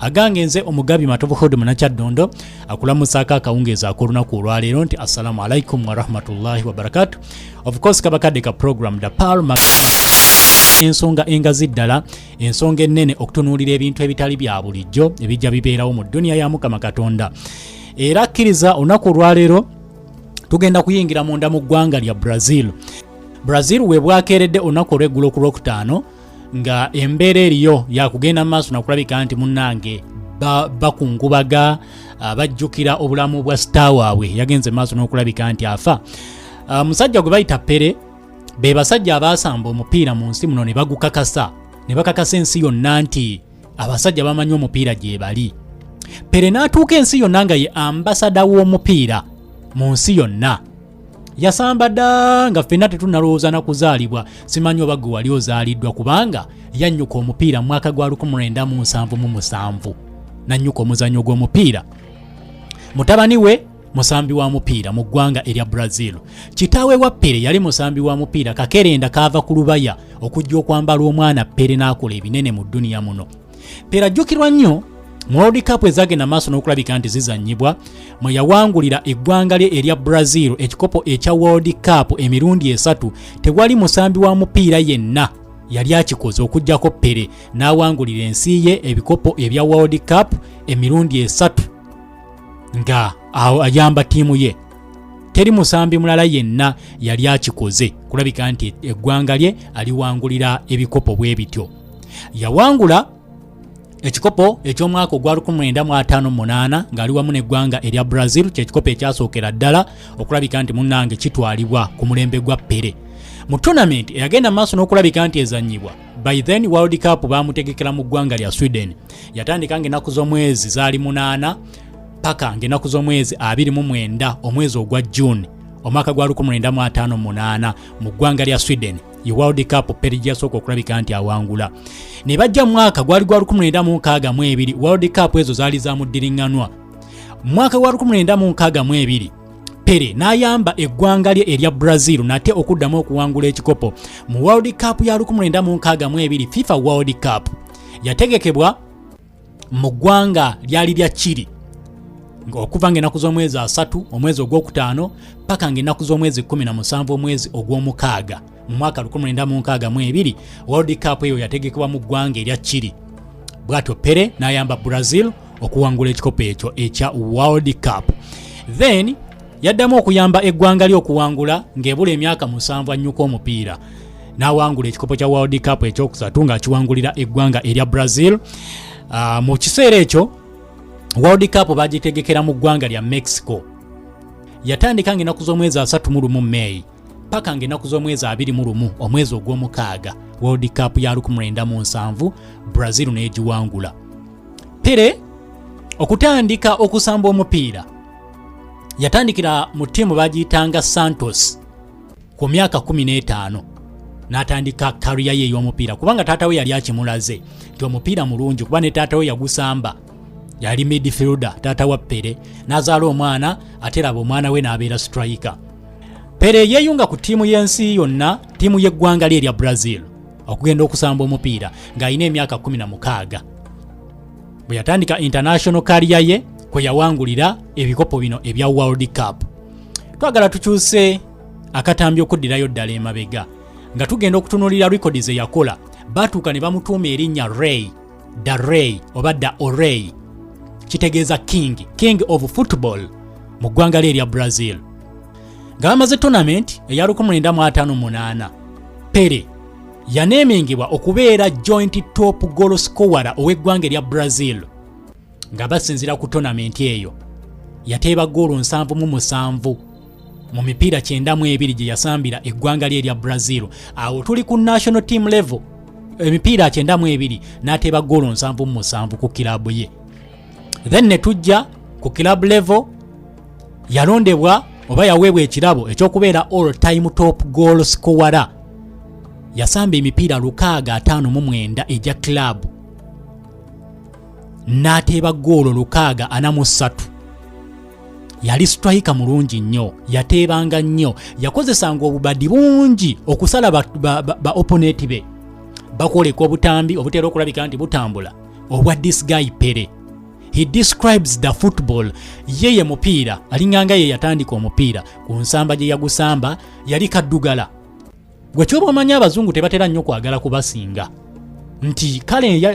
Agange nze omugabi Matovu Hod Munakyaddondo akulamusaako akawungeezi ak'olunaku olwaleero nti assalamu alaikum warahmatullahi wabarakatu. Of course kabakadde ka program the Palma, ensonga engazi ddala, ensonga ennene, okutunuulira ebintu ebitali bya bulijjo ebijja bibeerawo mu dduniya ya Mukama Katonda. Era akkiriza olunaku olwaleero tugenda kuyingira munda mu ggwanga lya Brazil. Brazil we bwakeeredde olunaku olw'eggulo ku Lwokutaano nga embeera eriyo yakugenda mu maaso nakulabika nti munnange bakungubaga, bajjukira obulamu bwa star waabwe yagenze maaso n'okulabika nti afa. Musajja gwe bayita Pele, be basajja abaasamba omupiira mu nsi muno ne bagukakasa, ne bakakasa ensi yonna nti abasajja bamanyi omupiira gye bali. Pele n'atuuka ensi yonna nga ye ambasada w'omupiira mu nsi yonna. Yasamba dda nga ffenna tetunnalowooza na kuzaalibwa. Simanyi oba gwe wali ozaaliddwa, kubanga yannyuka omupiira mu mwaka gwa 1977, nannyuka omuzannyo gw'omupiira. Mutabani we musambi wa mupiira mu ggwanga erya Brazil. Kitaawe wa Pele yali musambi wa mupiira. Kakerenda kaava ku lubaya okujja okwambala omwana Pele n'akola ebinene mu dduniya muno. Pele ajjukirwa nnyo mu World Cup ezagenda maaso n'okulabika nti zizannyibwa, mwe yawangulira eggwanga lye erya Brazil ekikopo ekya World Cup emirundi 3. Tewali musambi wa mupiira yenna yali akikoze okuggyako Pele, n'awangulira ensi ye ebikopo ebya World Cup emirundi 3 nga ayamba ttiimu ye. Teri musambi mulala yenna yali akikoze kulabika nti eggwanga lye aliwangulira ebikopo bwe bityo. Yawangula ekikopo eky'omwaka ogwa 1958 ng'ali wamu n'eggwanga erya Brazil, kyekikopo ekyasookera ddala okulabika nti munnange kitwalibwa ku mulembe gwa Pele mu tournament eyagenda maaso n'okulabika nti ezannyibwa. By then World Cup bamutegekera mu ggwanga lya Sweden. Yatandika ng'ennaku z'omwezi zaali 8 paka ng'ennaku z'omwezi 29 omwezi ogwa June omwaka gwa 1958 mu ggwanga lya Sweden, ye World Cup Pele gye yasooka okulabika nti awangula. Ne bajja mu mwaka gwali gwa 1962. World Cup ezo zaali za muddiriŋŋanwa. Mu mwaka gwa 1962 Pele n'ayamba eggwanga lye erya Brazil nate okuddamu okuwangula ekikopo mu World Cup ya 1962. FIFA World Cup yategekebwa mu ggwanga lyali lya Chile okuva ng'ennaku z'omwezi 3 omwezi ogwokutaano paka ng'ennaku z'omwezi 17 omwezi ogw'omukaaga mu mwaka 1962. World Cup eyo yategekebwa mu ggwanga erya Chile. Bw'atyo Pele n'ayamba Brazil okuwangula ekikopo ekyo ekya World Cup. Then yaddamu okuyamba eggwanga lye okuwangula ng'ebula emyaka 7 annyuka omupiira, n'awangula ekikopo kya World Cup ekyokusatu ng'akiwangulira eggwanga erya Brazil. Mu kiseera ekyo World Cup bagitegekera mu ggwanga lya Mexico. Yatandika ng'ennaku z'omwezi 31 May paka ng'ennaku z'omwezi 21 omwezi ogw'omukaaga. World Cup ya 1970 Brazil n'egiwangula. Pele okutandika okusamba omupiira yatandikira mu ttiimu bagiyitanga Santos ku myaka 15, n'atandika career ye ey'omupiira kubanga taata we yali akimulaze nti omupiira mulungi, kuba ne taata we yagusamba, yali midfielder taata wa Pele. N'azaala omwana ate laba omwana we n'abeera striker. Pele yeeyunga ku ttiimu y'ensi yonna, ttiimu y'eggwanga lye erya Brazil, okugenda okusamba omupiira ng'alina emyaka 16 bwe yatandika international career ye kwe yawangulira ebikopo bino ebya World Cup. Twagala tukyuse akatambi okuddirayo ddala emabega nga tugenda okutunuulira record ze yakola. Batuuka ne bamutuuma erinnya Rei da Rei oba da Orei, kitegeeza king, king of football mu ggwanga lye erya Brazil. Nga bamaze tournament eya 1958, Pele yaneemingibwa okubeera joint top goal scorer ow'eggwanga erya Brazil nga basinziira ku tournament eyo. Yateeba goolo 77 mu mipiira 92 gye yasambira eggwanga lye erya Brazil. Awo tuli ku national team level, emipiira 92 n'ateeba goolo 77 ku kilabu ye. Then ne tujja ku club level, yalondebwa oba yaweebwa ekirabo ekyokubeera all time top goal scorer. Yasamba emipiira 659 egya club n'ateeba goolo 643. Yali striker mulungi nnyo, yateebanga nnyo, yakozesanga obubadi bungi okusala ba opponent be. Bakwoleka obutambi obutera okulabika nti butambula. obwa this guy Pele. He describes the football. Ye ye mupiira, alinganga ye yatandika omupiira ku nsamba gye yagusamba yali kaddugala. Gwe kyoba omanyi abazungu tebatera nnyo kwagala kubasinga nti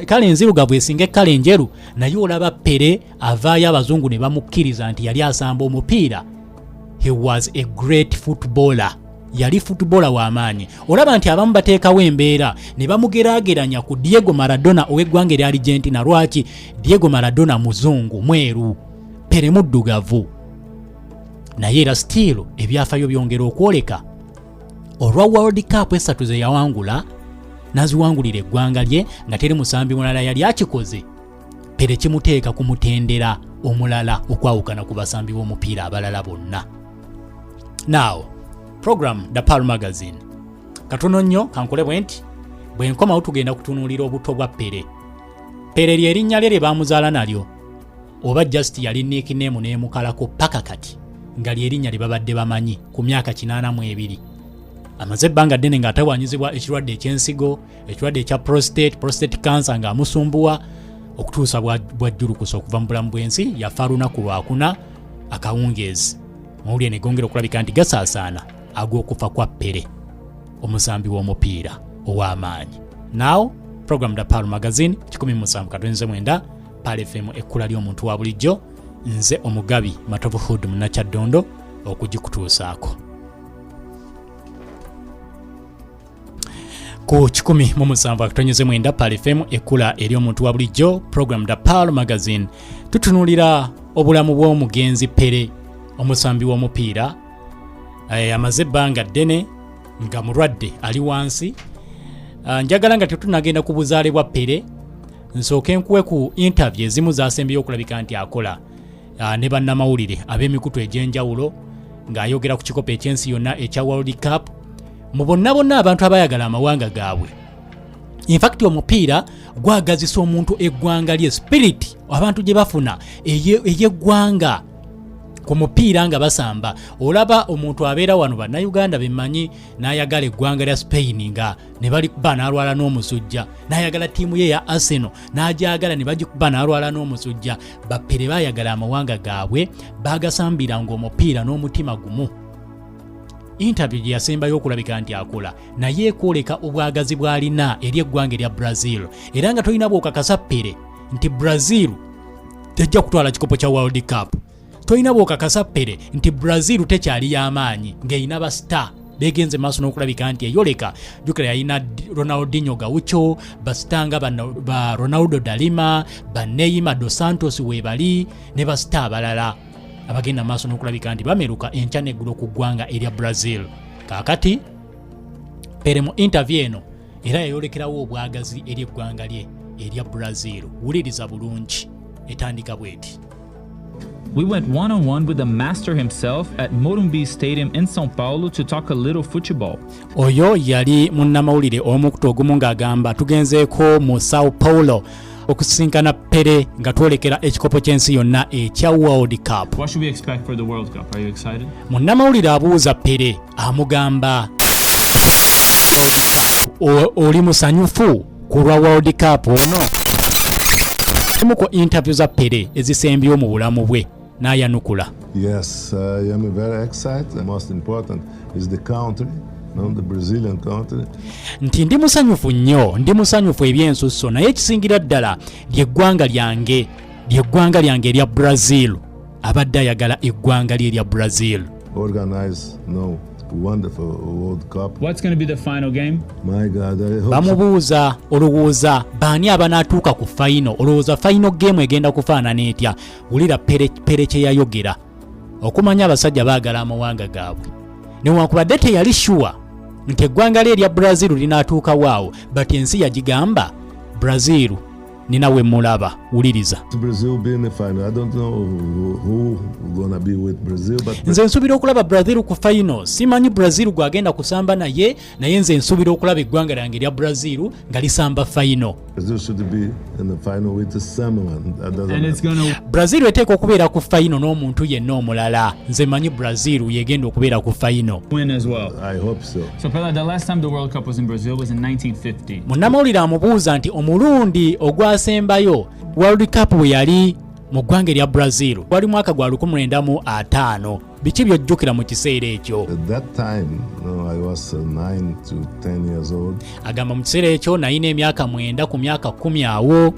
kale enzirugavu esinga ekkala enjeru, naye olaba Pele avaayo abazungu ne bamukkiriza nti yali asamba omupiira. He was a great footballer, yali footballer w'amaanyi. Olaba nti abamu bateekawo embeera ne bamugeraageranya ku Diego Maradona ow'eggwanga erya Argentina. Lwaki? Diego Maradona muzungu mweru, Pele muddugavu, naye era still ebyafaayo byongera okwoleka olwa World Cup 3 ze yawangula n'aziwangulira eggwanga lye nga teri musambi mulala yali akikoze. Pele kimuteeka ku mutendera omulala okwawukana ku basambi b'omupiira abalala bonna. Now program The Pearl Magazine, katono nnyo kankole bwe nti bwe nkomawo tugenda kutunuulira obuto bwa Pele. Pele ly'erinnya lye lye baamuzaala nalyo oba just yali nickname n'emukalako paka kati nga ly'erinnya lye babadde bamanyi ku myaka 82. Amaze ebbanga ddene ng'atawaanyizibwa ekirwadde eky'ensigo, ekirwadde ekya prostate cancer ng'amusumbuwa okutuusa bwajjulukusa okuva mu bulamu bw'ensi. Yafa lunaku lwakuna akawungeezi. Mawulire ne gongera okulabika nti gasaasaana ag'okufa kwa Pele, omusambi w'omupiira ow'amaanyi. Now program The Pearl Magazine, 107.9 Pearl FM, ekkula ly'omuntu wa bulijjo. Nze omugabi Matovu Hood Munnakyaddondo okugikutuusaako ku 107.9 Pearl FM, ekkula eri omuntu wa bulijjo. Program The Pearl Magazine, tutunuulira obulamu bw'omugenzi Pele, omusambi w'omupiira. Amaze ebbanga ddene nga mulwadde, ali wansi. Njagala nga tetunagenda ku buzaale bwa Pele, nsooke nkuwe ku interview ezimu zasembyeyo okulabika nti akola ne bannamawulire ab'emikutu egy'enjawulo ng'ayogera ku kikopo ekyensi yonna ekya World Cup. Mu bonna bonna abantu abayagala amawanga gaabwe, infact omupiira gwagazisa omuntu eggwanga lye, spirit abantu gye bafuna ey'eggwanga ku mupiira nga basamba. Olaba omuntu abeera wano, bannayuganda bemmanyi, n'ayagala eggwanga lya Spain nga ne balikuba n'alwala n'omusujja, n'ayagala ttiimu ye ya Arsenal n'agyagala ne bagikuba n'alwala n'omusujja. Bapere baayagala amawanga gaabwe, bagasambiranga omupiira n'omutima gumu. Interview gye yasembayo okulabika nti akola naye ekwoleka obwagazi bw'alina eri eggwanga erya Brazil, era nga tolina bw'okakasa Pele nti Brazil tejja kutwala kikopo kya World Cup. Tolina bw'okakasa Pele nti Brazil tekyali y'amaanyi ng'erina ba star begenze maaso n'okulabika nti eyoleka. Jjukira yalina Ronaldinho Gaucho, ba star nga ba Ronaldo da Lima, ba Neymar dos Santos weebali ne ba star abalala abagenda maaso n'okulabika nti bameruka enkya n'eggulo ku ggwanga erya Brazil. Kaakati Pele mu interview eno era yayolekerawo obwagazi eri eggwanga lye erya Brazil. Wuliriza bulungi, etandika bweti. We went one-on-one with the master himself at Morumbi Stadium in São Paulo to talk a little football. Oyo yali munnamawulire omukutu ogumu ng'agamba tugenzeeko mu Sao Paulo okusisinkana Pele nga twolekera ekikopo ky'ensi yonna ekya World Cup. What should we expect for the World Cup? Are you excited? Munnamawulire abuuza Pele, amugamba, oli musanyufu ku lwa World Cup ono? Emu ku interview za Pele ezisembyewo mu bulamu bwe, n'ayanukula. Yes, I am very excited. The most important is the country, no, the Brazilian country. Nti ndi musanyufu nnyo, ndi musanyufu ebyensusso, naye ekisingira ddala lyeggwanga lyange, lyeggwanga lyange erya Brazil. Abadde ayagala eggwanga lye erya Brazil. Organize, no, wonderful World Cup. What's going to be the final game? My God, I hope so. Bamubuuza, olowooza baani abanaatuuka ku final? Olowooza final game egenda kufaanana etya? Wulira Pele kye yayogera. Okumanya abasajja baagala amawanga gaabwe, newankubadde teyali sure nti eggwanga lye erya Brazil linaatuukawo awo, but ensi yagigamba Brazil nina we mulaba. Wuliriza. Brazil be in the final. I don't know who gonna be with Brazil, but Nze nsuubira okulaba Brazil ku final. Simanyi Brazil gwagenda kusamba naye, naye nze nsuubira okulaba eggwanga lyange erya Brazil nga lisamba final. Brazil should be in the final with someone. That doesn't And it's matter. going to Brazil eteeka okubeera ku final n'omuntu yenna omulala. Nze manyi Brazil yegenda okubeera ku final. win as well. I hope so. So Pele, the last time the World Cup was in Brazil was in 1950. Munnamawulire amubuuza nti omulundi ogwasembayo Akasembayo, World Cup bwe yali mu ggwanga erya Brazil, wali mwaka gwa 1950, biki byojjukira mu kiseera ekyo? At that time, no, I was 9 to 10 years old. Agamba mu kiseera ekyo nalina emyaka 9 ku myaka 10 awo.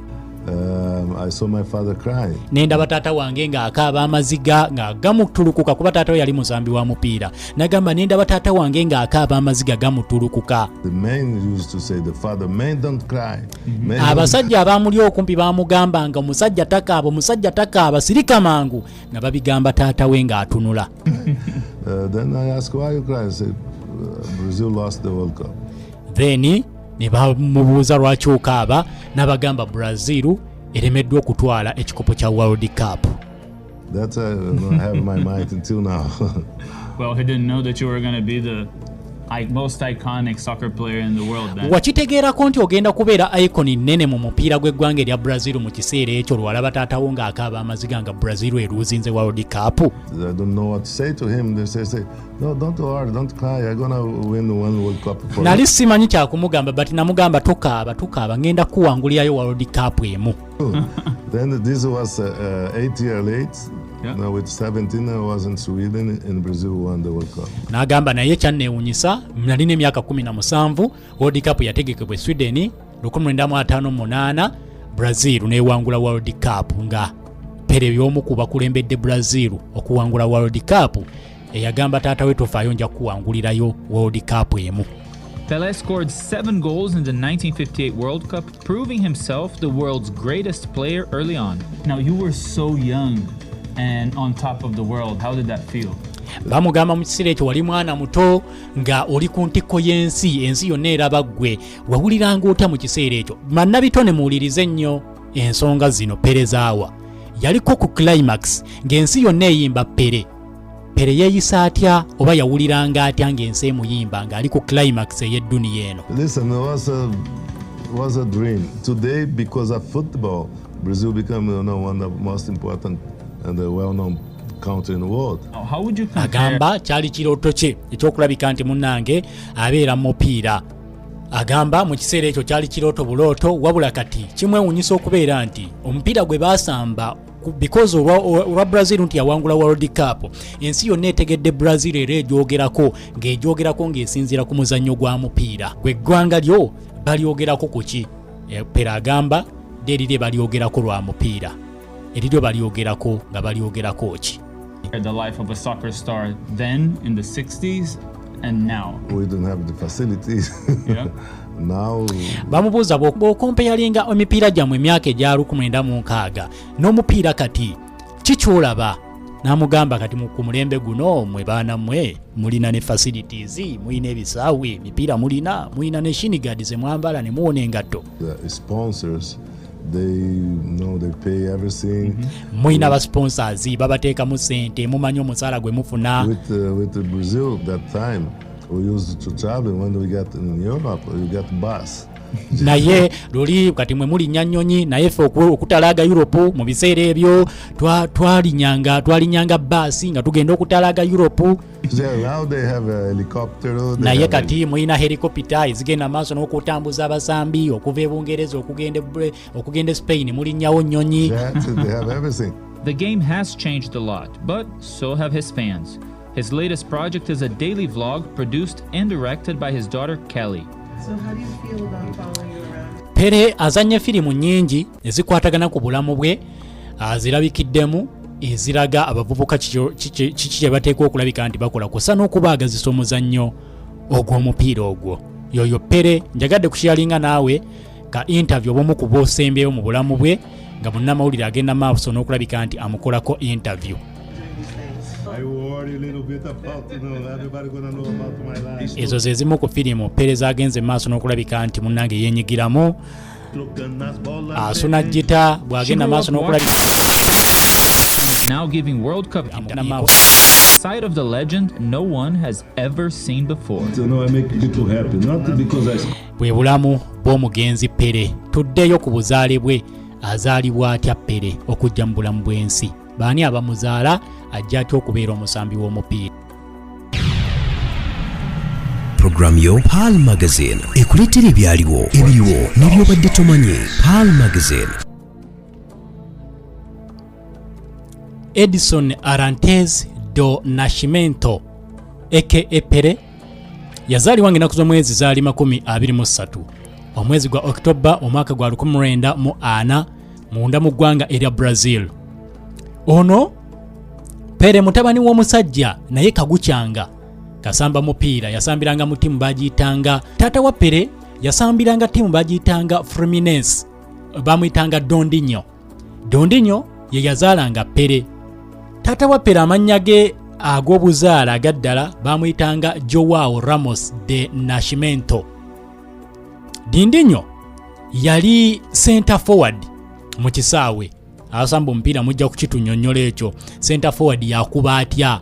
I saw my father crying. Nendaba taata wange ng'akaaba amaziga nga gamutulukuka, kuba taata we yali musambi wa mupiira. Nagamba nendaba taata wange ng'akaaba amaziga gamutulukuka. The men used to say, the father, men don't cry. Men don't Abasajja abamuli okumpi bamugamba nga omusajja takaaba, omusajja takaaba, sirika mangu, nga babigamba taata we ng'atunula. Then I asked, why you cry? I said, Brazil lost the World Cup. Then ne bamubuuza lwaki okaaba, n'abagamba Brazil eremeddwa okutwala ekikopo kya World Cup. That's I have in my mind until now. Well, he didn't know that you were going to be the most iconic soccer player in the world then. Wakitegeerako nti ogenda kubeera icon nnene mu mupiira gw'eggwanga erya Brazil mu kiseera ekyo lwalaba taatawo ng'akaaba amaziga nga Brazil eruuzinze World Cup? I don't know what to say to him. They say, no, don't worry, don't cry. I'm gonna win one World Cup for Nali simanyi kyakumugamba, but namugamba tokaaba, tokaaba, ngenda kuwangulirayo World Cup emu. You. Then this was 8 years late. Now with 17, I was in Sweden and Brazil won the World Cup. N'agamba naye kyanneewunyisa, nalina emyaka 17, World Cup yategekebwa e Sweden 1958, Brazil newangula World Cup, nga Pele y'omu ku bakulembedde Brazil okuwangula World Cup, eyagamba taata we tofaayo, nja kuwangulirayo World Cup emu. Pelé scored 7 goals in the 1958 World Cup, proving himself the world's greatest player early on. Now, you were so young and on top of the world. How did that feel? Bamugamba mu kiseera ekyo wali mwana muto nga oli ku ntikko y'ensi, ensi yonna eraba ggwe, wawuliranga otya mu kiseera ekyo? Mannabitone, muwulirize nnyo ensonga zino. Pele zaawa yaliko ku climax ng'ensi yonna eyimba Pele. Pele yeeyisa atya oba yawuliranga atya ng'ensi emuyimba ng'ali ku climax ey'edduniya eno? Listen, it was a dream. Today, because of football, Brazil became one of the most important and the well-known country in the world. Now, how would you compare Agamba kyali kirooto kye ekyokulabika nti munnange abeera mu mupiira. Agamba mu kiseera ekyo kyali kirooto bulooto, wabula kati kimwewunyisa okubeera nti omupiira gwe baasamba because olwa Brazil nti yawangula World Cup, ensi yonna etegedde Brazil era egyogerako ng'egyogerako ng'esinziira ku muzannyo gwa mupiira. Gwe eggwanga lyo balyogerako ku ki? Pele agamba dde erirye balyogerako lwa mupiira, eriryo balyogerako nga balyogerako ki? the life of a soccer star then in the 60s and now? We don't have the facilities. Now, Bamubuuza bw'okompeyalinga emipiira gyammwe emyaka egya 1960 n'omupiira kati, kikyolaba? N'amugamba kati ku mulembe guno mwe baana mmwe mulina ne facilities, mulina ebisaawe, emipiira mulina, mulina ne shin guard ze mwambala ne muwona engatto. The sponsors, they know they pay everything. Mulina ba sponsors babateekamu ssente, mumanyi omusaala gwe mufuna. With the Brazil that time, we used to travel. When we get in Europe, you get bus. Naye luli kati mwe mulinnya nnyonyi, naye ffe okutalaaga Europe mu biseera ebyo twalinyanga baasi nga tugenda okutalaaga Europe. Yeah, now they have a helicopter. They Naye have kati mulina helikopita ezigenda maaso n'okutambuza abasambi okuva e Bungereza okugenda e Spain, mulinnyawo nnyonyi. Jets, they have everything. The game has changed a lot, but so have his fans. His latest project is a daily vlog produced and directed by his daughter Kelly. So how do you feel about following you around? Pele azannye firimu nnyingi ezikwatagana ku bulamu bwe, zirabikiddemu eziraga abavubuka kiki kye bateekwa okulabika nti bakola kusa n'okubaagazisa omuzannyo ogw'omupiira ogwo. Yoyo Pele. Njagadde kusharinga naawe ka interview obumu ku bwosembyeyo mu bulamu bwe nga munnamawulire agenda maaso n'okulabika nti amukolako interview. Doing these things? I worry a little bit about, everybody gonna know about my life. Ezo ze zimu ku firimu Pele zagenze maaso n'okulabika nti munnange yeenyigiramu. Asuna gita bw'agenda maaso n'okulabika Now giving World Cup side of the legend no one has ever seen before. I make people happy, not because I Bwe bulamu bw'omugenzi Pele. Tuddeyo ku buzaale bwe. Azaalibwa atya Pele okujja mu bulamu bw'ensi? Baani abamuzaala? Ajja atya okubeera omusambi w'omupiira? Program yo Pearl Magazine ekuleetera ebyaliwo, ebiriwo n'ebyobadde tomanyi. Pearl Magazine. Edson Arantes do Nascimento aka Pele yazaalibwa ng'ennaku z'omwezi zaali 23 omwezi gwa Okitoba omwaka gwa 1904 munda mu ggwanga erya Brazil. Ono Pele mutabani w'omusajja naye kagukyanga kasamba mupiira, yasambiranga mu ttiimu bagiyitanga, taata wa Pele yasambiranga ttiimu bagiyitanga Fluminense, bamuyitanga Dondinho. Dondinho ye yazaalanga Pele. Taata wa Pele amannya ge ag'obuzaala agaddala bamuyitanga Joao Ramos de Nascimento. Dindinho yali center forward mu kisaawe asamba omupiira, mujja kukitunyonnyola ekyo. Center forward yakuba atya?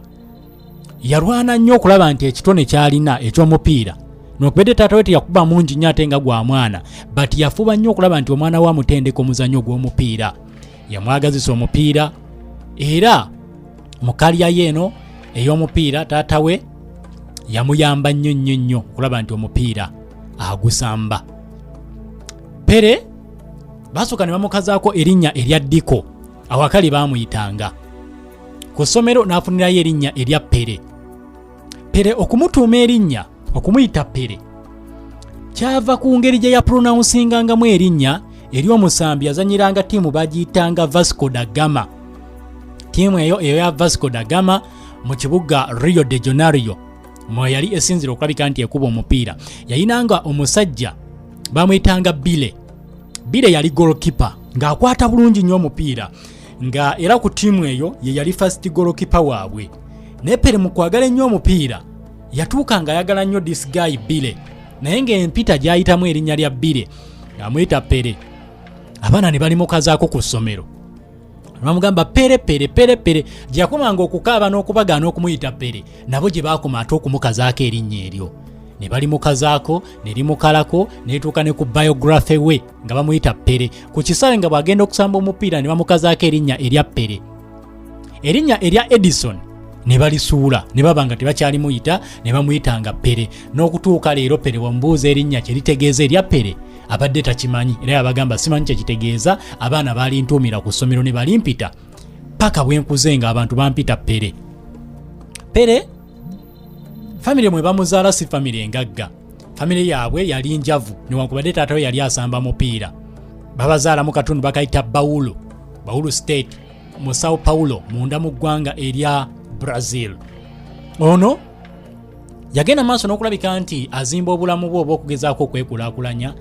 Yalwana nnyo okulaba nti ekitone kyalina eky'omupiira, nokubedde taata we teyakuba mungi nnyo ate nga gwa mwana, but yafuba nnyo okulaba nti omwana we amutendeka omuzannyo gw'omupiira. Yamwagazisa omupiira era mu kalya ye eno ey'omupiira taata we yamuyamba nnyo nnyo nnyo okulaba nti omupiira agusamba. Pele basooka ne bamukazaako erinnya erya Diko, awakali baamuyitanga ku ssomero n'afunirayo erinnya erya Pele. Pele okumutuuma erinnya, okumuyita Pele, kyava ku ngeri gye yapronouncing'angamu erinnya ery'omusambi azanyiranga ttiimu bagiyitanga Vasco da Gama. Ttiimu eyo eya Vasco da Gama mu kibuga Rio de Janeiro mwe yali esinzira okulabika nti ekuba omupiira. Yayinanga omusajja bamuyitanga Bile. Bile yali goalkeeper ng'akwata bulungi nnyo omupiira, nga era ku ttiimu eyo ye yali first goalkeeper waabwe. Naye Pele mu kwagala ennyo omupiira yatuuka ng'ayagala nnyo this guy Bile, naye ng'empita gy'ayitamu erinnya lya Bile ng'amuyita Pele. Abaana ne balimukazaako ku ssomero, bamugamba Pele Pele Pele Pele. Gye yakomanga okukaaba n'okubagaana okumuyita Pele, nabo gye baakoma ate okumukazaako erinnya eryo ne balimukazaako ne limukalako ne lituuka ne ku biography we nga bamuyita Pele. Ku kisaawe nga bw'agenda okusamba omupiira ne bamukazaako erinnya erya Pele. Erinnya erya Edison ne balisuula ne baba nga tebakyalimuyita ne bamuyitanga Pele. N'okutuuka leero Pele wamubuuza erinnya kye litegeeza erya Pele abadde takimanyi, era yabagamba simanyi kye kitegeeza, abaana balintuumira ku ssomero ne balimpita paka bwe nkuze nga abantu bampita Pele. Pele famire mwe bamuzaala si famire engagga, famire yaabwe yali njavu newankubadde taata we yali asamba mupiira. Babazaala mu katundu bakayita Bauru, Bauru State mu Sao Paulo munda mu ggwanga erya Brazil. Ono yagenda maaso n'okulabika nti azimba obulamu bwe obw'okugezaako okwekulaakulanya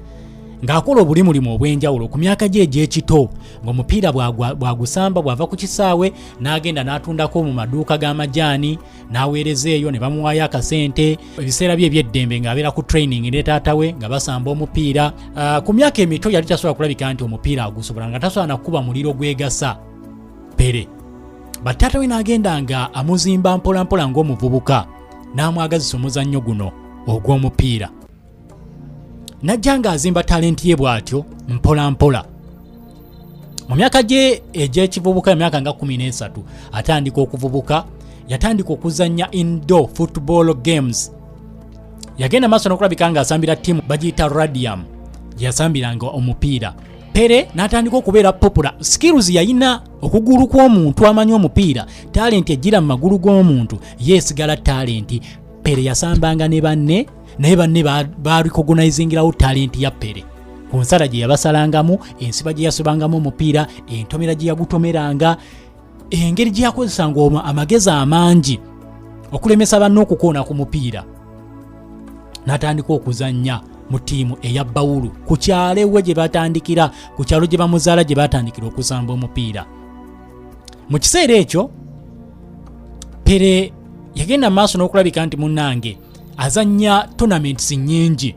ng'akola obulimulimu obw'enjawulo ku myaka gye egy'ekito, ng'omupiira bw'agusamba bw'ava ku kisaawe n'agenda n'atundako mu maduuka g'amajaani n'aweereza eyo ne bamuwaayo akasente. Ebiseera bye eby'eddembe ng'abeera ku training ne taata we nga basamba omupiira. Ku myaka emito yali tasobola kulabika nti omupiira agusobola, nga tasobola nakuba muliro gwegasa Pele. Bataata we n'agenda nga amuzimba mpolampola ng'omuvubuka n'amwagazisa omuzannyo guno ogw'omupiira, najja ng'azimba talenti ye bw'atyo mpola mpola. Mu myaka gye egy'ekivubuka, emyaka nga 13 atandika okuvubuka, yatandika okuzannya indoor football games. Yagenda maaso n'okulabika ng'asambira ttiimu bagiyita Radium gye yasambiranga omupiira. Pele n'atandika okubeera popular. Skills yayina, okugulu kw'omuntu amanyi omupiira, talenti ejjira mu magulu g'omuntu yeesigala talenti. Pele yasambanga ne banne, naye banne barecognizingirawo talenti ya Pele ku nsala gye yabasalangamu, ensiba gye yasobangamu omupiira, entomera gye yagutomeranga, engeri gye yakozesanga amagezi amangi okulemesa banne okukoona ku mupiira. N'atandika okuzannya mu ttiimu eya Bawulu ku kyalo ewe gye batandikira, ku kyalo gye bamuzaala gye batandikira okusamba omupiira. Mu kiseera ekyo Pele yagenda mu maaso n'okulabika nti munnange azannya tournaments nnyingi,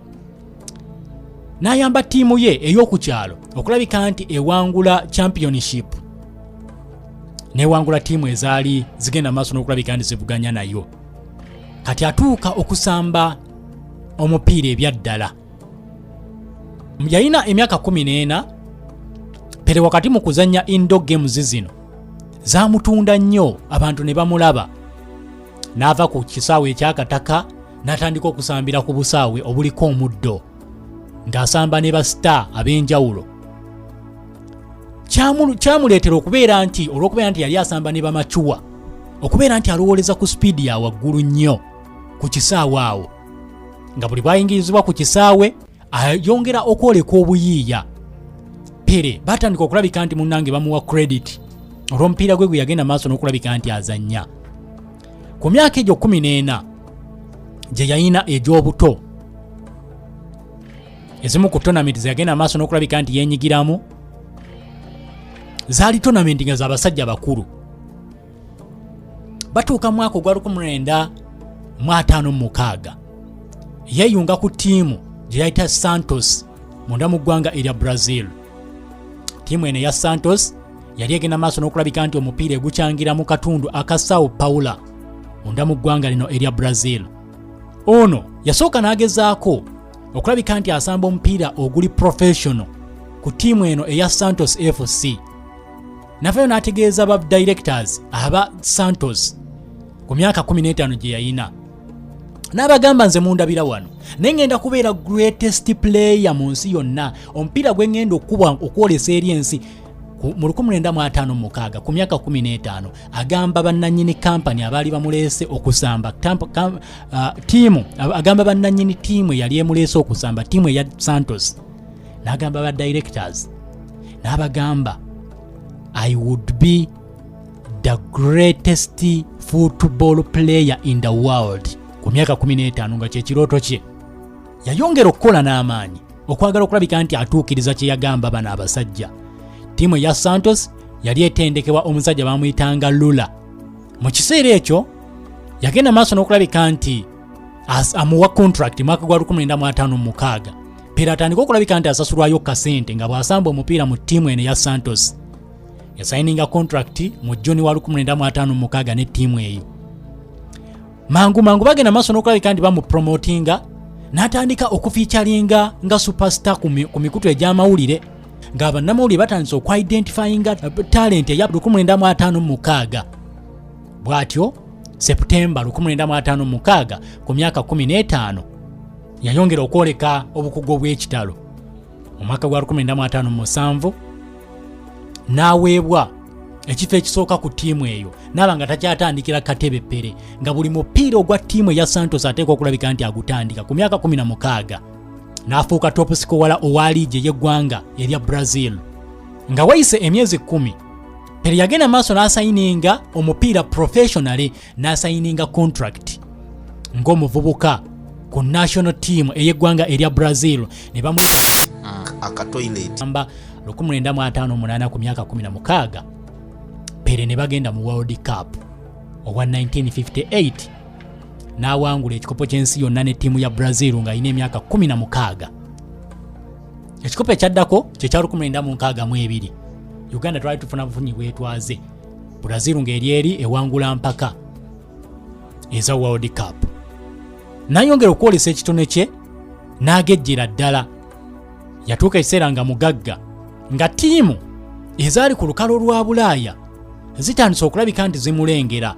n'ayamba ttiimu ye ey'oku kyalo okulabika nti ewangula championship, n'ewangula ttiimu ezaali zigenda mu maaso n'okulabika nti zivuganya nayo. Kati atuuka okusamba omupiira ebyaddala, yalina emyaka 14. Pele wakati mu kuzannya indoor games zino zaamutunda nnyo, abantu ne bamulaba, n'ava ku kisaawe ekyakataka N'atandika okusambira ku busaawe obuliko omuddo ng'asamba ne basita ab'enjawulo. Kyamuleetera okubeera nti olw'okubeera nti yali asamba ne bamacuwa, okubeera nti alowooleza ku sipiidi ya waggulu nnyo ku kisaawe awo, nga buli bwayingirizibwa ku kisaawe ayongera okwoleka obuyiiya. Pele batandika okulabika nti munnange bamuwa credit olw'omupiira gwe gwe yagenda maaso n'okulabika nti azannya. Ku myaka egyo 14 gye yalina egy'obuto, ezimu ku tournament ze yagenda maaso n'okulabika nti yeenyigiramu zaali tournament nga z'abasajja bakulu. Batuuka mu mwaka ogwa 1956, yeeyunga ku ttiimu gye yayita Santos munda mu ggwanga erya Brazil. Ttiimu eno eya Santos yali egenda maaso n'okulabika nti omupiira egukyangira mu katundu aka Sao Paulo munda mu ggwanga lino erya Brazil. Ono yasooka n'agezaako okulabika nti asamba omupiira oguli professional ku ttiimu eno eya Santos FC. Navayo n'ategeeza ba directors aba Santos ku myaka 15 gye yayina, n'abagamba, "Nze mundabira wano, naye ngenda kubeera greatest player mu nsi yonna. Omupiira gwe ngenda okuba okwolesa eri ensi." Mu 1956, ku myaka 15, agamba bannannyini kampani abaali bamuleese okusamba ttiimu, agamba bannannyini ttiimu eyali emuleese okusamba, ttiimu eya Santos, n'agamba ba directors, n'abagamba, "I would be the greatest football player in the world." Ku myaka 15, nga kyekirooto kye. Yayongera okukola n'amaanyi okwagala okulabika nti atuukiriza kye yagamba bano abasajja. Ttiimu eya Santos yali etendekebwa omusajja bamuyitanga Lula. Mu kiseera ekyo yagenda maaso n'okulabika nti amuwa contract. Mwaka gwa 1956, Pele atandika okulabika nti asasulwayo kasente nga bw'asamba omupiira mu ttiimu eno eya Santos. Yasayininga contract mu Juni wa 1956 ne ttiimu eyo. Mangu mangu bagenda maaso n'okulabika nti bamupromotinga, n'atandika okufeaturinga nga superstar ku mikutu egy'amawulire, ng'abannamawulire batandise okuidentifyinga talent eya 1956. Bw'atyo Septemba 1956, ku myaka 15, yayongera okwoleka obukugu obw'ekitalo. Mu mwaka gwa 1957 n'aweebwa ekifo ekisooka ku ttiimu eyo, naaba nga takyatandikira katebe. Pele nga buli mupiira ogwa ttiimu eya Santos ateekwa okulabika nti agutandika. Ku myaka 16 n'afuuka top scorer owa liigi ey'eggwanga erya Brazil. Nga wayise emyezi 10, Pele yagenda maaso n'asayininga omupiira professionally, n'asayininga contract ng'omuvubuka ku national team ey'eggwanga erya Brazil, ne bamuyita Akatoilet. Amba 1958, ku myaka 16, Pele ne bagenda mu World Cup owa 1958, n'awangula ekikopo ky'ensi yonna ne ttiimu ya Brazil ng'alina emyaka 16. Ekikopo ekyaddako kyekya 1962. Uganda twali tufuna bufunyi bwetwaze, Brazil ng'eri eri ewangula mpaka eza World Cup. N'ayongera okwolesa ekitone kye n'agejjera ddala. Yatuuka ekiseera nga mugagga, nga ttiimu ezaali ku lukalo lwa Bulaaya zitandise okulabika nti zimulengera,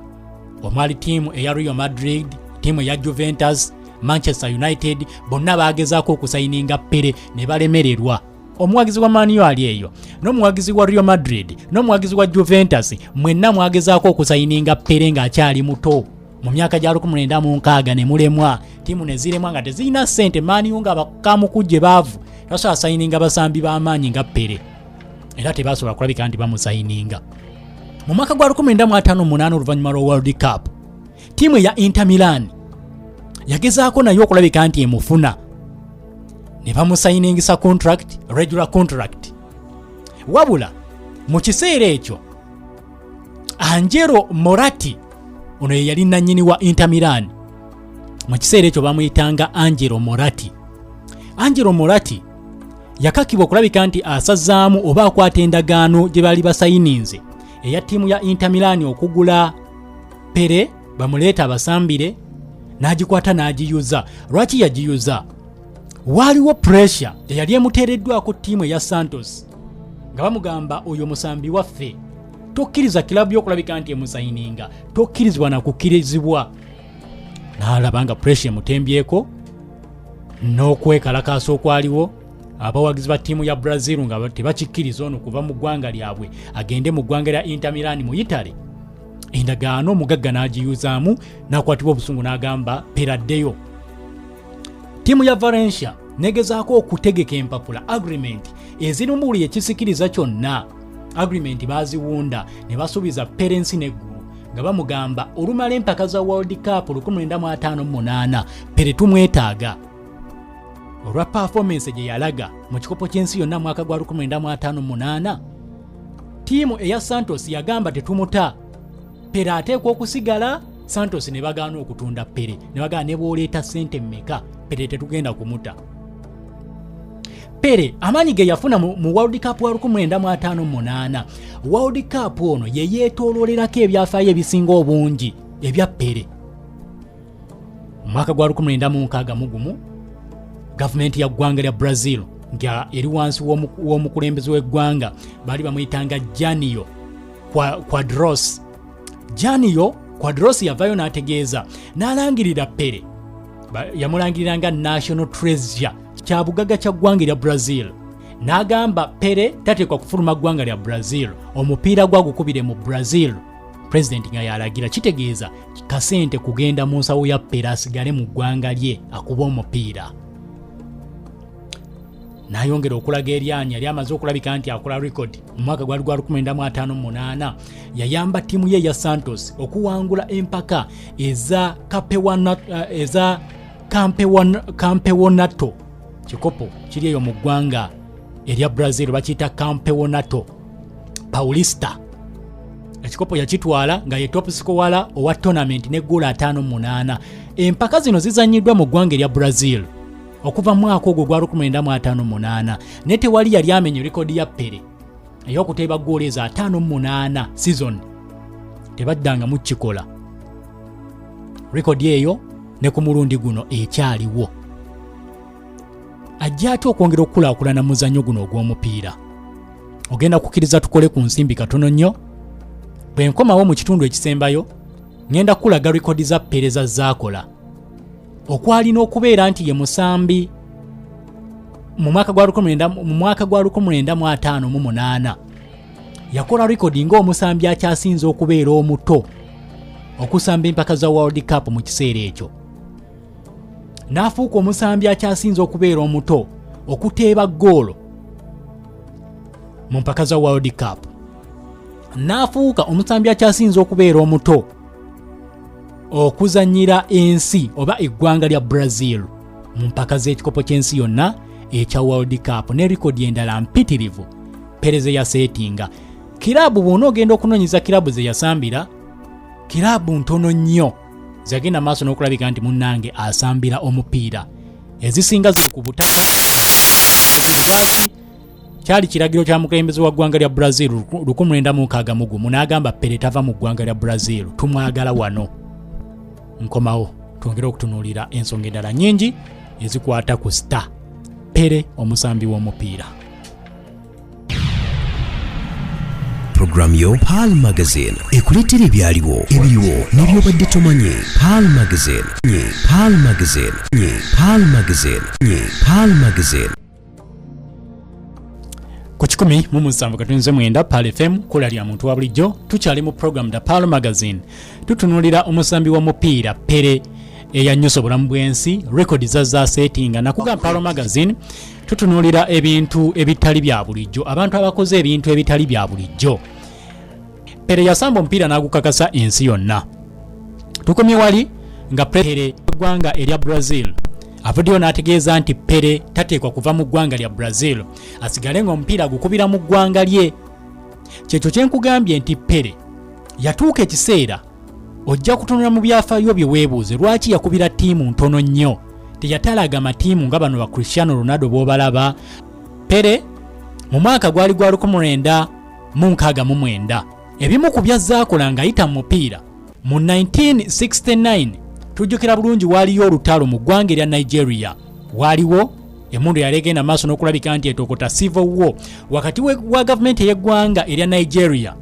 omwali ttiimu eya Real Madrid, ttiimu eya Juventus, Manchester United. Bonna bagezaako okusayininga Pele ne balemererwa. Omuwagizi wa Man U ali eyo, n'omuwagizi wa Real Madrid, n'omuwagizi wa Juventus, mwenna mwagezaako okusayininga Pele ng'akyali muto mu myaka gya 1960 ne mulemwa. Ttiimu ne ziremwa nga tezirina ssente. Man U nga bakamukujje baavu, tasobola sayininga basambi b'amaanyi nga Pele, era tebasobola kulabika nti bamusayininga. Mu mwaka gwa 1958, oluvannyuma lwa World Cup, ttiimu eya Inter Milan yagezaako naye okulabika nti emufuna, ne bamusayiningisa contract, regular contract. Wabula mu kiseera ekyo Angelo Moratti, ono ye yali nannyini wa Inter Milan mu kiseera ekyo, bamuyitanga Angelo Moratti. Angelo Moratti yakakibwa okulabika nti asazaamu oba akwata endagaano gye baali basayininze eya ttiimu ya Inter Milan okugula Pele bamuleeta abasambire, n'agikwata n'agiyuza. Lwaki yagiyuza? Waaliwo pressure eyali emuteereddwako ttiimu eya Santos, nga bamugamba, "Oyo musambi waffe, tokkiriza kilabu y'okulabika nti emusayininga, tokkirizibwa nakukkirizibwa." N'alaba nga pressure emutembyeko n'okwekalakaasa okwaliwo, abawagizi ba ttiimu ya Brazil nga tebakikkiriza ono kuva mu ggwanga lyabwe agende mu ggwanga lya Inter Milan mu Italy. Endagaano omugagga n'agiyuzaamu, n'akwatibwa obusungu n'agamba Pele addeyo. Ttiimu ya Valencia negezaako okutegeka empapula agreement ezirimu buli ekisikiriza kyonna. Agreement baaziwunda ne basuubiza Pele ensi n'eggulu nga bamugamba olumala empaka za World Cup 1958 Pele tumwetaaga olwa performance gye yalaga mu kikopo ky'ensi yonna mwaka gwa 1958. Ttiimu eya Santos yagamba tetumuta, Pele ateekwa okusigala. Santos ne bagaana okutunda Pele, ne bagaana ne bw'oleeta ssente mmeka Pele tetugenda kumuta. Pele amaanyi ge yafuna mu World Cup wa 1958, World Cup ono ye yeetooloolerako ebyafaayo ebisinga obungi ebya Pele. Mu mwaka gwa 1961 gavumenti ya ggwanga lya Brazil nga eri wansi w'omukulembeze w'eggwanga baali bamuyitanga Janio Quadros. Janio Quadros yavayo n'ategeeza n'alangirira Pele, yamulangirira nga national treasure, kya bugagga kya ggwanga lya Brazil, n'agamba Pele tateekwa kufuluma ggwanga lya Brazil, omupiira gwagukubire mu Brazil. Pulezidenti nga yalagira, kitegeeza kasente kugenda mu nsawo ya Pele asigale mu ggwanga lye akuba omupiira. N'ayongera okulaga eryanyi yali amaze okulabika nti akola record. Mu mwaka gwali gwa 1958 yayamba ttiimu ye eya Santos okuwangula empaka eza Campeonato, kikopo kiri eyo mu ggwanga erya Brazil bakiyita Campeonato Paulista. Ekikopo yakitwala nga ye top scorer owa tournament ne ggoolo 58. Empaka zino zizannyiddwa mu ggwanga erya Brazil okuva mwaka ogwo gwa 1958, naye tewali yali amenye rekodi ya Pele ey'okuteeba ggoolo ezo 58 season, tebaddangamu kikola. Rekodi eyo ne ku mulundi guno ekyaliwo. Ajja atya okwongera okukulaakulana mu muzannyo guno ogw'omupiira? Ogenda kukkiriza tukole ku nsimbi katono nnyo. Bwe nkomawo mu kitundu ekisembayo ŋŋenda kukulaga rekodi za Pele zaakola okwalina okubeera nti ye musambi mu mwaka gwa 1958 yakola rekodi ng'omusambi akyasinze okubeera omuto okusamba empaka za World Cup mu kiseera ekyo, n'afuuka omusambi akyasinze okubeera omuto okuteeba ggoolo mu mpaka za World Cup, n'afuuka omusambi akyasinze okubeera omuto okuzannyira ensi oba eggwanga lya Brazil mu mpaka z'ekikopo ky'ensi yonna ekya World Cup, ne rekodi endala mpitirivu Pele ze yaseetinga. Kiraabu bw'ona ogenda okunoonyeza kiraabu ze yasambira, kiraabu ntono nnyo zagenda maaso n'okulabika nti munnange asambira omupiira, ezisinga ziri ku butaka. Lwaki? Kyali kiragiro kya mukulembeze wa ggwanga lya Brazil 1961, n'agamba Pele tava mu ggwanga lya Brazil, tumwagala wano. Nkomawo twongere okutunuulira ensonga endala nnyingi ezikwata ku star Pele omusambi w'omupiira. Programu yo Pearl Magazine ekuleetera ebyaliwo, ebiriwo n'ebyobadde tomanyi. Pearl Magazine, Pearl Magazine, Pearl Magazine, Pearl Magazine. Ku 107.9 Pearl FM, kula lya muntu wa bulijjo, tukyali mu program The Pearl Magazine. Tutunuulira omusambi w'omupiira Pele eyanyusa obulamu bw'ensi, rekodi zazaaseetinga. Nakuga Pearl Magazine tutunuulira ebintu ebitali bya bulijjo, abantu abakoze ebintu ebitali bya bulijjo. Pele yasamba omupiira n'agukakasa ensi yonna. Tukomye wali nga Pele eggwanga erya Brazil avuddeyo n'ategeeza nti Pele tateekwa kuva mu ggwanga lya Brazil, asigale ng'omupiira agukubira mu ggwanga lye. Kyekyo kye nkugambye nti Pele yatuuka ekiseera ojja kutunula mu byafaayo bye weebuuze lwaki yakubira ttiimu ntono nnyo, teyatalaga matiimu nga bano ba Cristiano Ronaldo b'obalaba. Pele mu mwaka gwali gwa 1969 ebimu ku byazaakola ng'ayita mu mupiira. Mu 1969 tujjukira bulungi waaliyo olutalo mu ggwanga erya Nigeria, waaliwo emmundu yali egenda maaso n'okulabika nti etokota, civil war wakati wa gavumenti ey'eggwanga erya Nigeria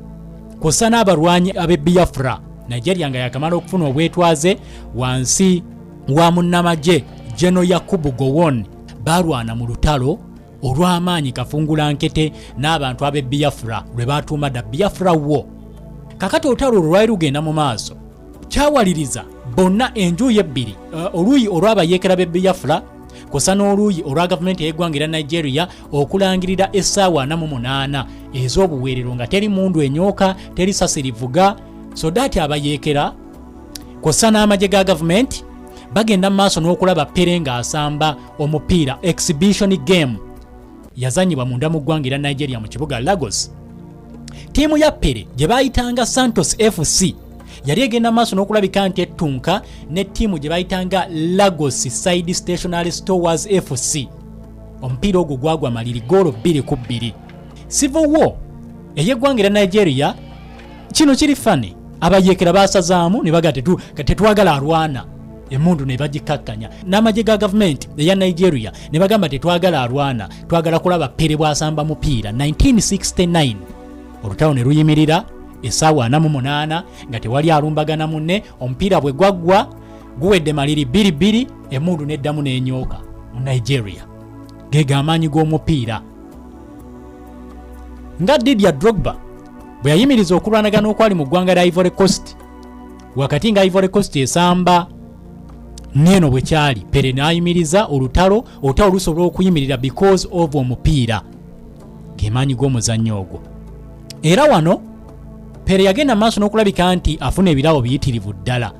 kw'ossa n'abalwanyi ab'e Biafra. Nigeria nga yakamala okufuna obwetwaze wansi wa munnamagye General Yakubu Gowon, balwana mu lutalo olw'amaanyi kafungulankete n'abantu ab'e Biafra lwe batuuma da Biafra War. Kakati olutalo olwo lwali lugenda mu maaso, kyawaliriza bonna enjuyi ebbiri, oluuyi olw'abayeekera b'e Biafra kw'ossa n'oluuyi olwa gavumenti ey'eggwanga erya Nigeria, okulangirira essaawa 48 ez'obuweerero nga teri mundu enyooka, teri sasi livuga, so that abayeekera kw'ossa n'amagye ga gavumenti bagenda mu maaso n'okulaba Pele ng'asamba omupiira. Exhibition game yazanyibwa munda mu ggwanga erya Nigeria mu kibuga Lagos. Ttiimu ya Pele gye baayitanga Santos FC yali egenda maaso n'okulabika nti ettunka ne ttiimu gye bayitanga Lagos Side Stationary Stores FC. Omupiira ogwo gwagwa maliri goolo 2-2. Civil war ey'eggwanga erya Nigeria, kino kiri funny, abayeekera basazaamu ne baga tetwagala alwana, emundu ne bagikakkanya, n'amagye ga gavumenti eya Nigeria ne bagamba tetwagala alwana, twagala kulaba Pele bw'asamba mupiira. 1969 olutalo ne luyimirira essaawa 48 nga tewali alumbagana munne. Omupiira bwe gwaggwa guwedde maliri 2-2, emundu neddamu n'enyooka mu Nigeria. Gega amaanyi g'omupiira. Nga Didier Drogba bwe yayimiriza okulwanagana okwali mu ggwanga lya Ivory Coast wakati nga Ivory Coast esamba neeno, bwe kyali Pele n'ayimiriza olutalo. Olutalo lusobola okuyimirira because of omupiira, gemaanyi g'omuzannyo ogwo. Era wano Pele yagenda maaso n'okulabika nti afuna ebirabo biyitirivu ddala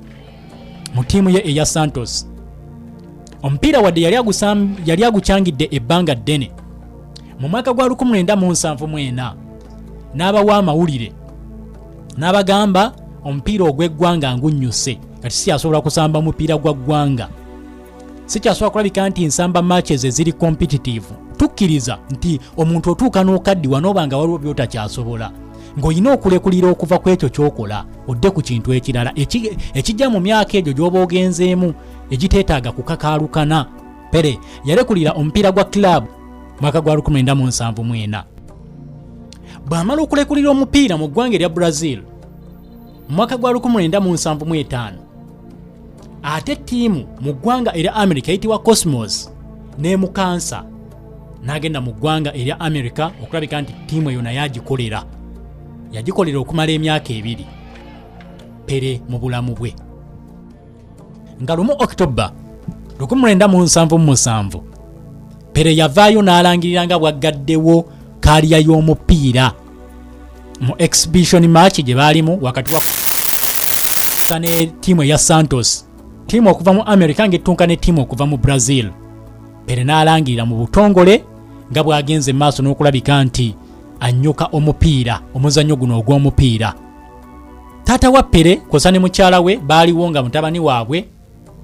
mu ttiimu ye eya Santos. Omupiira wadde yali agukyangidde ebbanga ddene, mu mwaka gwa 1974 n'abawa amawulire n'abagamba, omupiira ogw'eggwanga ngunnyuse, kati sikyasobola kusamba mupiira gwa ggwanga, sikyasobola kulabika nti nsamba matches eziri competitive. Tukkiriza nti omuntu otuuka n'okaddiwa n'oba nga waliwo by'otakyasobola, ng'olina okulekulira okuva ku ekyo ky'okola odde ku kintu ekirala ekijja mu myaka egyo gy'oba ogenzeemu egiteetaaga kukakaalukana. Pele yalekulira omupiira gwa club mwaka gwa 1974. Bw'amala okulekulira omupiira mu ggwanga erya Brazil mu mwaka gwa 1975, ate ttiimu mu ggwanga erya America eyitibwa Cosmos n'emukansa, n'agenda mu ggwanga erya America okulabika nti ttiimu eyo naye agikolera. Yagikolera okumala emyaka 2. Pele mu bulamu bwe nga 1 Okitoba 1977, Pele yavaayo n'alangirira nga bw'aggaddewo career y'omupiira mu exhibition match gye baalimu wakati wa ne ttiimu eya Santos, ttiimu okuva mu America ng'ettunka ne ttiimu okuva mu Brazil. Pele n'alangirira mu butongole nga bw'agenze maaso n'okulabika nti annyuka omupiira, omuzannyo guno ogw'omupiira. Taata wa Pele kwosa ne mukyala we baaliwo nga mutabani waabwe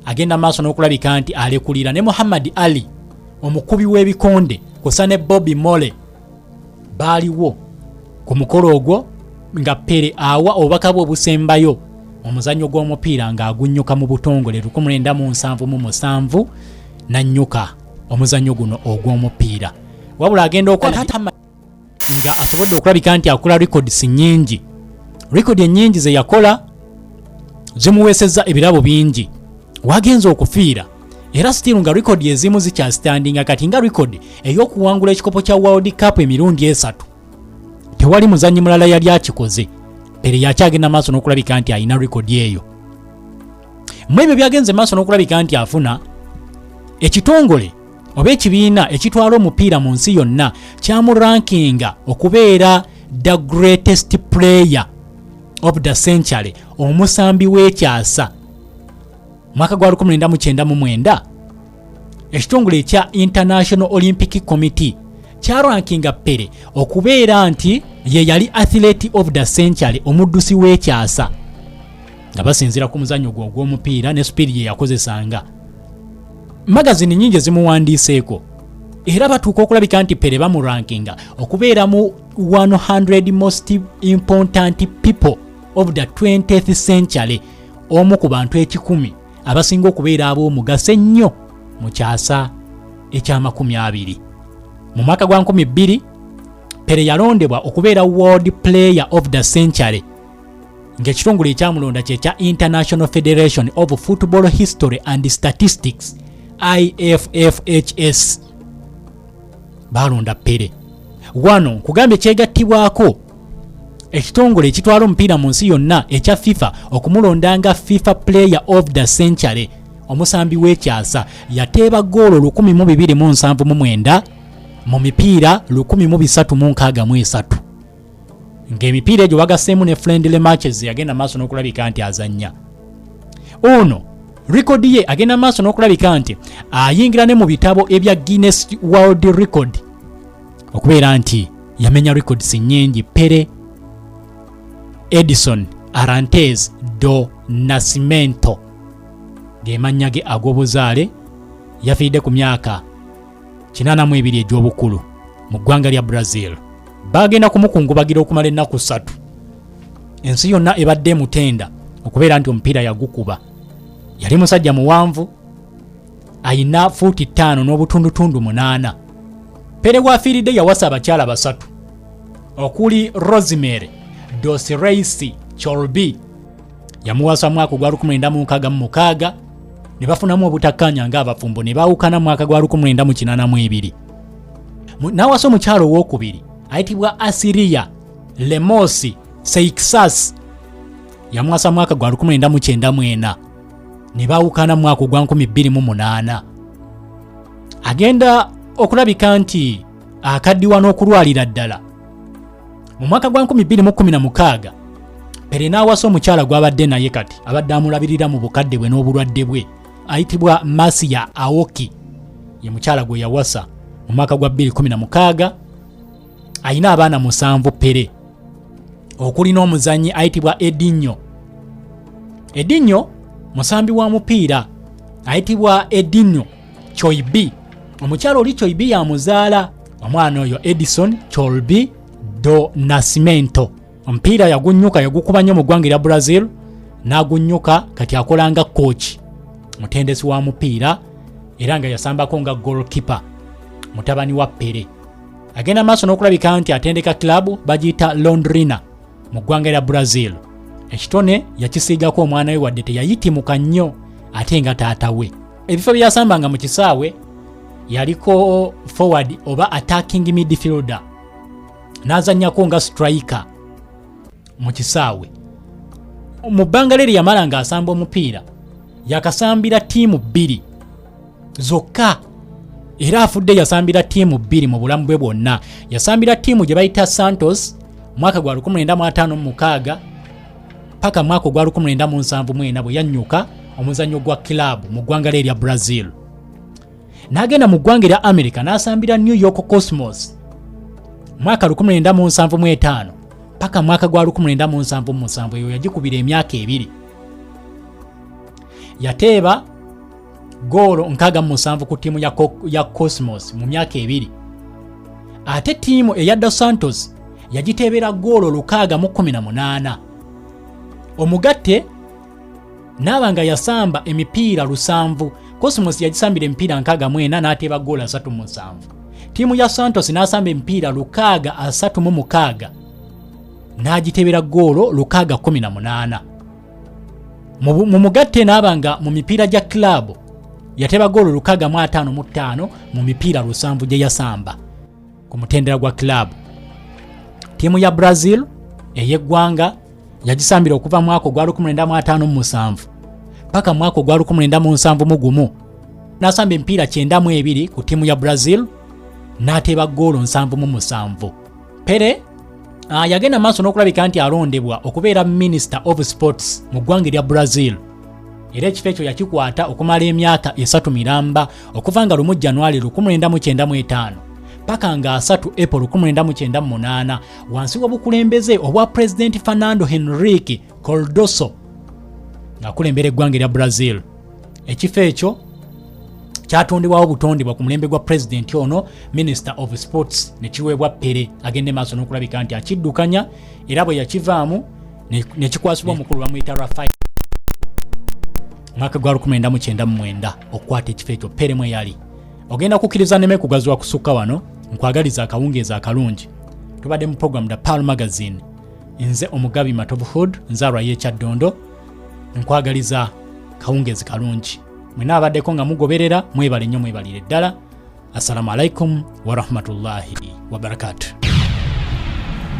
agenda maaso n'okulabika nti alekulira, ne Muhammad Ali omukubi w'ebikonde kwosa ne Bobby Mole baaliwo ku mukolo ogwo nga Pele awa obubaka bwe obusembayo mu muzannyo gw'omupiira ng'agunnyuka mu butongole 1977, nannyuka omuzannyo guno ogw'omupiira. Wabula agenda okola nga asobodde okulabika nti akola records nnyingi. Record ennyingi ze yakola zimuweesezza ebirabo bingi wagenza okufiira, era still nga record ezimu zikyastandinga kati, nga record ey'okuwangula ekikopo kya World Cup emirundi 3. Tewali muzannyi mulala yali akikoze. Pele yakyagenda maaso n'okulabika nti alina record eyo. Mu ebyo byagenze maaso n'okulabika nti afuna, ekitongole oba ekibiina ekitwala omupiira mu nsi yonna kyamurankinga okubeera the greatest player of the century, omusambi w'ekyasa, mwaka gwa 1999. Ekitongole ekya International Olympic Committee kyarankinga Pele okubeera nti ye yali athlete of the century, omuddusi w'ekyasa, nga basinziira ku muzannyo gwe ogw'omupiira ne speed gye yakozesanga. Magazini nyingi ezimuwandiiseeko, era batuuka okulabika nti Pele bamurankinga okubeera mu 100 most important people of the 20th century, omu ku bantu 100 abasinga okubeera ab'omugaso ennyo mu kyasa eky'amakumi abiri. Mu mwaka gwa 2000 Pele yalondebwa okubeera world player of the century. Ng'ekitongole ekyamulonda kye kya International Federation of Football History and Statistics, IFFHS, balonda Pele. Wano nkugambye kyegattibwako ekitongole ekitwala omupiira mu nsi yonna ekya FIFA okumulonda nga FIFA Player of the Century, omusambi w'ekyasa. Yateeba ggoolo 1279 mu mipiira 1363, ng'emipiira egyo bagasseemu ne friendly matches yagenda maaso n'okulabika nti azannya. Ono rekodi ye agenda maaso n'okulabika nti ayingira ne mu bitabo ebya Guinness World Record okubeera nti yamenya records nnyingi. Pele Edison Arantes do Nascimento ge mannya ge ag'obuzaale. Yafiiridde ku myaka 82 egy'obukulu mu ggwanga lya Brazil. Bagenda kumukungubagira okumala ennaku 3. Ensi yonna ebadde emutenda okubeera nti omupiira yagukuba. Yali musajja muwanvu, ayina fuuti 5.8. Pele bwafiiridde yawasa abakyala basatu, okuli Rosemary dos Reis Cholbi. Yamuwasa mwaka ogwa 1966, ne bafunamu obutakkaanya ng'abafumbo ne baawukana mwaka gwa 1982. N'awasa omukyalo owokubiri ayitibwa Asiria Lemosi Seixas. Yamuwasa mwaka gwa 1994, ne baawukana mwaka ogwa 2008. Agenda okulabika nti akaddiwa n'okulwalira ddala. Mu mwaka gwa 2016 Pele n'awasa omukyala gw'abadde naye kati abadde amulabirira mu bukadde bwe n'obulwadde bwe, ayitibwa Masiya Aoki. Ye mukyala gwe yawasa mu mwaka gwa 2016. Ayina abaana 7 Pele, okuli n'omuzannyi ayitibwa Edinho. Edinho musambi wa mupiira ayitibwa Edinho Choibi. Omukyala oli Choibi yamuzaala omwana oyo Edison Cholbi do Nascimento. Omupiira yagunyuka, yagukuba nnyo mu ggwanga erya Brazil n'agunyuka. Kati akola nga coach, mutendesi wa mupiira, era nga yasambako nga goalkeeper. Mutabani wa Pele agenda maaso n'okulabika nti atendeka club bagiyita Londrina mu ggwanga erya Brazil. Ekitone yakisiigako omwana we, wadde teyayitimuka nnyo ate nga taata we. Ebifo bye yasambanga mu kisaawe, yaliko forward oba attacking midfielder, n'azannyako nga striker mu kisaawe. Mu bbanga lye yamala ng'asamba omupiira, yakasambira ttiimu bbiri zokka. Era afudde yasambira ttiimu bbiri mu bulamu bwe bwonna. Yasambira ttiimu gye bayita Santos mwaka gwa 1956 paka mwaka ogwa 1974, bwe yannyuka omuzannyo gwa kilaabu mu ggwanga lye erya Brazil. N'agenda mu ggwanga erya America n'asambira New York Cosmos mwaka 1975 paka mwaka gwa 1977. Eyo yagikubira emyaka 2. Yateeba goolo 67 ku ttiimu ya Cosmos mu myaka 2. Ate ttiimu eya Dos Santos yagiteebera goolo 618. Omugatte naaba nga yasamba emipiira 70. Cosmos yagisambira emipiira 64 n'ateeba goolo 37. Ttiimu ya Santos n'asamba emipiira 636 n'agiteebera goolo 618. Mu mugatte n'aba nga mu mipiira gya kilaabu yateeba goolo 655 mu mipiira 70 gye yasamba ku mutendera gwa kilaabu. Ttiimu ya Brazil ey'eggwanga yagisambira okuva mwaka ogwa 1957 paka mwaka ogwa 1971, n'asamba emipiira 92 ku ttiimu ya Brazil n'ateeba goolo 77. Pele yagenda maaso n'okulabika nti alondebwa okubeera Minister of Sports mu ggwanga erya Brazil, era ekifo ekyo yakikwata okumala emyaka 3 miramba, okuva nga 1 January 1995 paka nga 3 April 1998, wansi w'obukulembeze obwa President Fernando Henrique Cardoso ng'akulembera eggwanga erya Brazil. Ekifo ekyo kyatondebwawo butondebwa ku mulembe gwa pulezidenti ono, Minister of Sports, ne kiweebwa Pele agende maaso n'okulabika nti akiddukanya. Era bwe yakivaamu ne kikwasibwa omukulu bamuyita Rafael mwaka gwa 1999 okukwata ekifo ekyo Pele mwe yali. Ogenda kukkiriza neme kugaziwa kusukka wano. Nkwagaliza akawungeezi akalungi. Tubadde mu program The Pearl Magazine. Nze Omugabi Matovu Hood, nzaalwa y'Ekyaddondo, nkwagaliza kawungezi kalungi. Mwena abaddeko nga mugoberera, mwebale nnyo, mwebalire ddala. Assalamu alaikum warahmatullahi wabarakatuh.